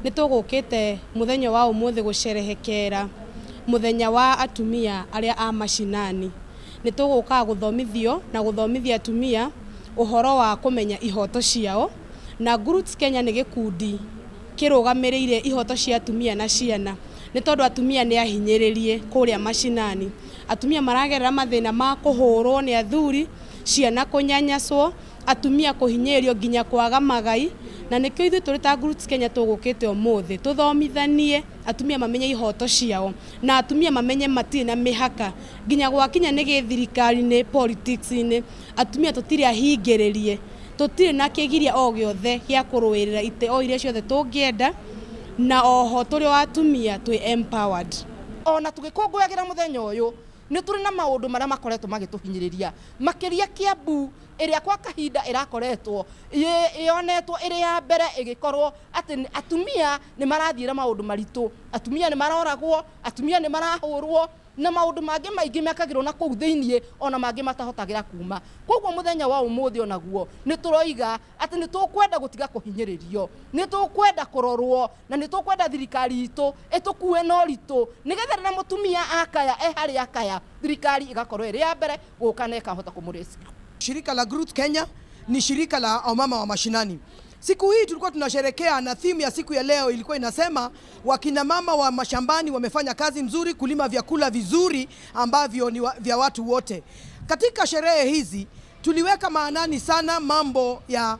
Nĩ tũgũkĩte mũthenya wa ũmũthĩ gũcerehekera mũthenya wa atumia arĩa a macinani. Nĩ tũgũkaga gũthomithio na gũthomithia atumia ũhoro wa kũmenya ihoto ciao, na Groots Kenya nĩ gĩkundi kĩrũgamĩrĩire ihoto cia atumia na ciana, nĩ tondũ atumia nĩ ahinyĩrĩrie kũrĩa macinani. Atumia maragerera mathĩna ma kũhũrwo nĩ athuri, ciana kũnyanyaswo, atumia kũhinyĩrĩrio nginya kwaga magai, na nĩkĩo ithuĩ tũrĩ ta Groots Kenya tũgũkĩte ũmũthĩ tũthomithanie atumia mamenye ihoto ciao, na atumia mamenye matirĩ na mĩhaka nginya gwakinya nĩ gĩthirikari-inĩ, politics-inĩ, atumia tũtirĩ ahingĩrĩrie, tũtirĩ na kĩgiria o gĩothe gĩa kũrũĩrĩra itĩ o iria ciothe tũngĩenda, na oho tũrĩ o atumia twĩ empowered. Ona tũgĩkũngũyagĩra mũthenya ũyũ, nĩ tũrĩ na maũndũ marĩa makoretwo magĩtũhinyĩrĩria, makĩria Kiambu ĩrĩa kwa kahinda ĩrakoretwo yonetwo ĩrĩ ya mbere ĩgĩkorwo atĩ atumia nĩ marathiĩra maũndũ maritũ, atumia nĩ maroragwo, atumia nĩ marahũrwo, na maũndũ mangĩ maingĩ mekagĩrwo na kũu thĩiniĩ, ona mangĩ matahotagĩra kuma. Koguo mũthenya wa ũmũthĩ onaguo nĩ tũroiga atĩ nĩ tũkwenda gũtiga kũhinyĩrĩrio, nĩ tũkwenda kũrorwo, na nĩ tũkwenda thirikari itũ ĩtũkue na ũritũ, nĩgetha rĩrĩa mũtumia akaya e harĩa akaya, thirikari ĩgakorwo ĩrĩ ya mbere gũka na ĩkahota kũmũrescue. Shirika la Groots Kenya ni shirika la wamama wa mashinani. Siku hii tulikuwa tunasherekea na theme ya siku ya leo ilikuwa inasema wakina mama wa mashambani wamefanya kazi mzuri kulima vyakula vizuri ambavyo ni vya watu wote. Katika sherehe hizi tuliweka maanani sana mambo ya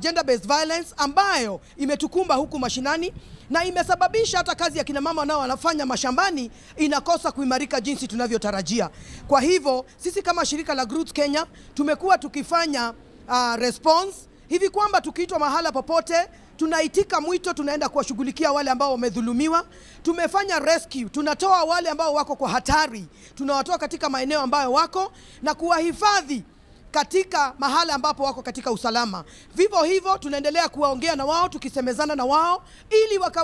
gender based violence ambayo imetukumba huku mashinani na imesababisha hata kazi ya kina mama nao wanafanya mashambani inakosa kuimarika jinsi tunavyotarajia. Kwa hivyo sisi kama shirika la Groots Kenya tumekuwa tukifanya response hivi kwamba tukiitwa mahala popote tunaitika mwito, tunaenda kuwashughulikia wale ambao wamedhulumiwa. Tumefanya rescue, tunatoa wale ambao wako kwa hatari, tunawatoa katika maeneo ambayo wako na kuwahifadhi katika mahala ambapo wako katika usalama. Vivyo hivyo tunaendelea kuwaongea na wao, tukisemezana na wao ili waka